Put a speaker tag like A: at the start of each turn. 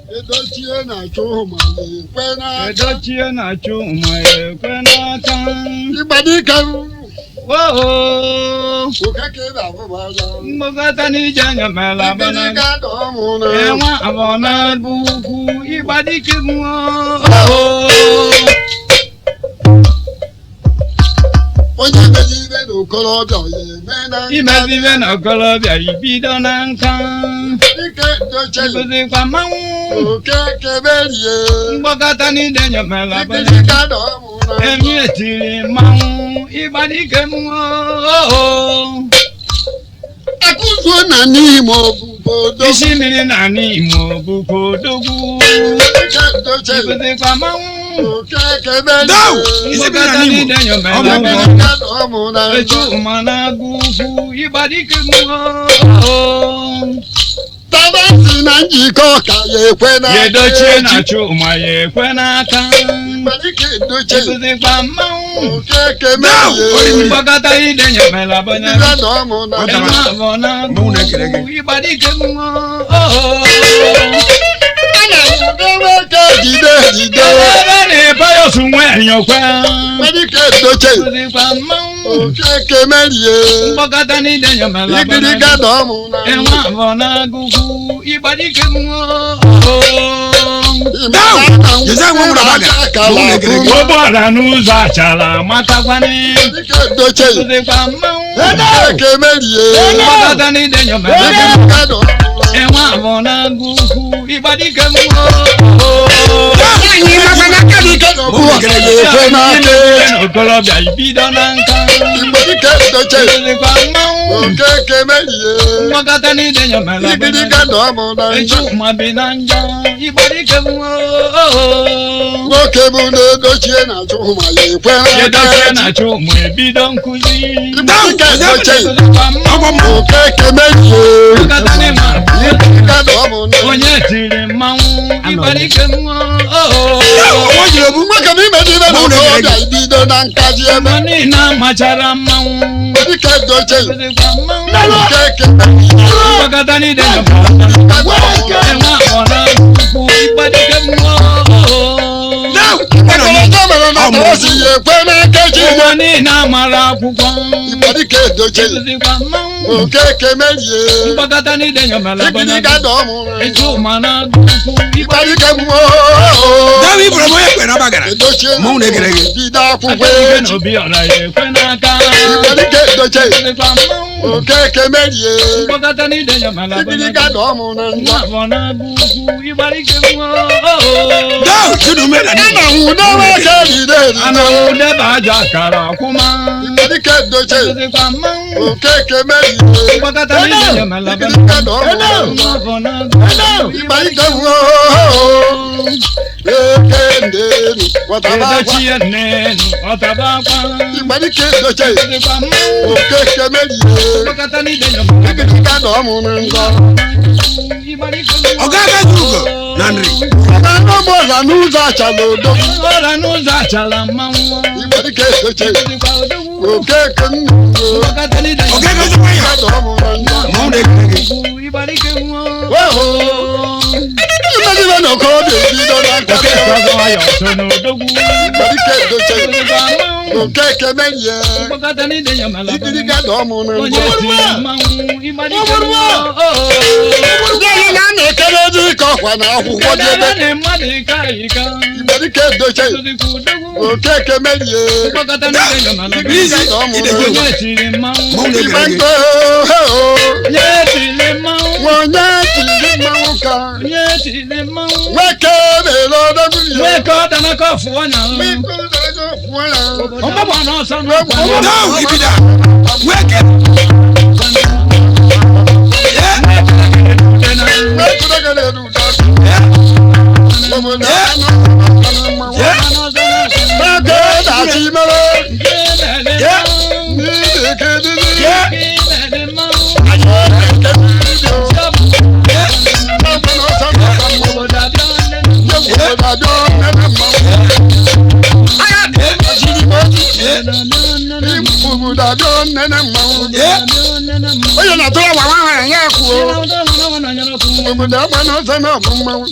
A: Edochie na-achụ ma ekwe n'aka.
B: Edochie na-achụ ma ekwe n'aka.
A: Ịgbadike
B: Oo,
A: okeke na-abụba anya.
B: mgbakọta n'ije anya mere abana.
A: Igirigi adọmụ na.
B: Enwe abọ na-abụ ukwu ịgbadike mmụọ.
A: Onye mezi ibe na okorobịa ya eme na nka.
B: Imezi ibe na okorobịa ibido na nka.
A: Dike dochie
B: Ibuzikwa mmanwụ.
A: okeke merie.
B: Mgbakọta n'ije anya mere abana.
A: Igirigi adọmụ na.
B: Emi etiri mmanwụ ịgbadike mmụọ.
A: Akụzuo na n'ime obodo.
B: Isi mmiri na n'Imo bụkwa odogwu.
A: Dike dochie
B: Ibuzikwa mmanwụ.
A: okeke merie.
C: Daw! Isi mmiri na n'Imo. Ọ bụ ụgwọ.
A: Igirigi adọmụ na.
B: Echu ụma na-agụ ukwu ịgbadike mmụọ.
A: Tabansi na njikọ ka ya ekwe na.
B: Ya edochie na-achụ ụma ya ekwe n'aka.
A: Dike dochie
B: Ibuzikwa mmanwụ.
A: okeke
C: Daw!
A: merie.
B: Mgbakọta ide nyemela banye.
A: Igirigi adọmụ na.
C: Ọ
B: Enwe
C: dara.
B: abọ na-agụ
C: Mmanwụ na-ekele gị.
B: ukwu ịgbadike mmụọ.
A: Jide jide.
B: Ebe na-ebayọsụ nwe enyokwe.
A: Dike dochie
B: Ibuzikwa mmanwụ.
A: okeke merie.
B: Mgbakọta n'ide nyemela banye.
A: Igirigi adọmụ na.
B: Enwe abọ na-agụ ukwu ịgbadike mmụọ.
C: Daw! Jeze nwe nwụrụ abaga. Mmanwụ na-ekele gị.
B: Ụgbọala n'ụzọ achala matakwane.
A: Dike dochie
B: Ibuzikwa mmanwụ.
A: okeke merie.
B: Mgbakọta n'ide nyemela banye.
A: Igirigi adọmụ na.
B: Enwe abọ na-agụ ukwu ịgbadike mmụọ.
C: Mmanwụ na-ekele gị.
A: Ekwe n'aka.
B: Okorobịa ibido na nka.
A: Dike dochie
B: Ibuzikwa mmanwụ.
A: okeke merie.
B: Mgbakọta n'ide nyemela
A: Igirigi adọmụ na.
B: Echu ma bi na njọ ịgbadike mmụọ.
A: Nwoke bụ na-edochie na-achụ ma ya ekwe
B: Yedochie
A: n'aka.
B: na-achụ ụmụ ebido nkụzi.
C: Daw!
A: Dike dochie
B: Ibuzikwa mmanwụ.
C: Ọgwọ mmụọ.
A: okeke merie.
B: Mgbakọta n'ịma
A: Igirigi adọmụ na.
B: onye tiri mmanwụ ịgbadike mmụọ.
C: Daw! Ọwọ́ jiri obu.
A: Nwoke m ime ibe na
C: Mmanwụ na-ekele
A: okorobịa
C: gị.
A: ibido na nkazi ebe.
B: Mgbe niile machara mmanwụ.
A: Dike dochie
B: Ibuzikwa mmanwụ.
A: okeke merie.
B: Mgbakọta n'ide nyemela enwe akpọ na ukwu ịgbadike mmụọ.
C: Daw! Ị nọ n'iyi.
A: Ọkọlọtọ mere na tọọsị ya ekwe n'aka chi ya.
B: Ụwa niile amara akwụkwọ.
A: Dike dochie
B: Ibuzikwa mmanwụ.
A: okeke merie.
B: Mgbakọta n'ide nyemela
A: Igirigi adọmụ na.
B: Echu ma na ukwu
A: Ịgbarike mmụọ.
C: Daw! Iburu m onye kwere n'abagara.
A: Edochie
C: Mmanwụ na-ekele gị.
A: bido akwụkwọ
B: Akadike
A: echi.
B: na obi ọra ya ekwe n'aka.
A: Ịgbarike dochie
B: Ibuzikwa mmanwụ.
A: okeke merie.
B: Mgbakọta n'ide nyemela
A: Igirigi adọmụ na
B: Nwa
A: njọ.
B: afọ na-agụ ukwu ịgbarike mmụọ.
C: Daw! Chinu ume na
A: A
C: n'iyi.
A: na-anwụdewe aka ride
B: A
A: eride.
B: na-awụdebe aja akara ọkwụma.
A: Ịgbarike dochie
B: Ibuzikwa mmanwụ.
A: okeke merie.
B: Mgbakọta n'ide nyemela
A: Igirigi adọmụ na njọ.
B: Nwa afọ na-agụ ukwu
A: Ịgbarike mmụọ. Eke ndenu wọtaba akwa.
B: Edochie nnenu ọtaba akwa.
A: Ịgbarike dochie
B: Ibuzikwa mmanwụ.
A: okeke merie.
B: Mgbakọta n'ide nyemela
A: Igirigi adọmụ na njọ.
B: Ịgbarike mmụọ.
C: Ọga aga ugo na nri.
A: Anamọla n'ụzọ achala odo.
B: Ọra n'ụzọ achala mmanwụ.
A: Ịgbarike dochie
B: Ibuzikwa odogwu.
A: okeke nnu.
B: Mgbakọta n'ide
C: Ọga aga ozugbo ya.
A: Adọmụ na njọ.
C: Mmanwụ na-ekele gị.
B: ukwu ịgbarike mmụọ.
A: Imegide na okorobịa ebido na
B: Oke
A: nka.
B: ọzọ ya ọsọ n'odogwu.
A: Ịgbarike dochie
B: Ibuzikwa mmanwụ.
A: okeke merie.
B: Mgbakọta n'ide nyemela
A: Igirigi adọmụ na
B: Onye
A: njọ.
B: tiri mmanwụ ịgbarike mmụọ.
A: Ndị na na-ekele dị ka ọkwa na akwụkwọ dị ebe.
B: Kedụ na mmadụ ika ika.
A: Ịgbarike dochie
B: Ibuzikwa odogwu.
A: okeke merie.
B: Mgbakọta n'ide nyemela
C: Isi idekwe.
B: Onye tiri mmanwụ.
C: Mmanwụ na-ekele gị.
A: Igbe
B: Onye tiri mmanwụ.
A: onye tiri mmanwụ ka
B: Onye tiri mmanwụ.
A: nwoke mere odogwu ya.
B: Nweke ọ danaka ọfụọ nya. Ọgbọgbọ n'ọsọ n'ọkwa.
C: Daw! Ibida. Nweke. Ye. Ye.
A: Ye. Obodo agba n'ọsọ na ọbụ mmanwụ.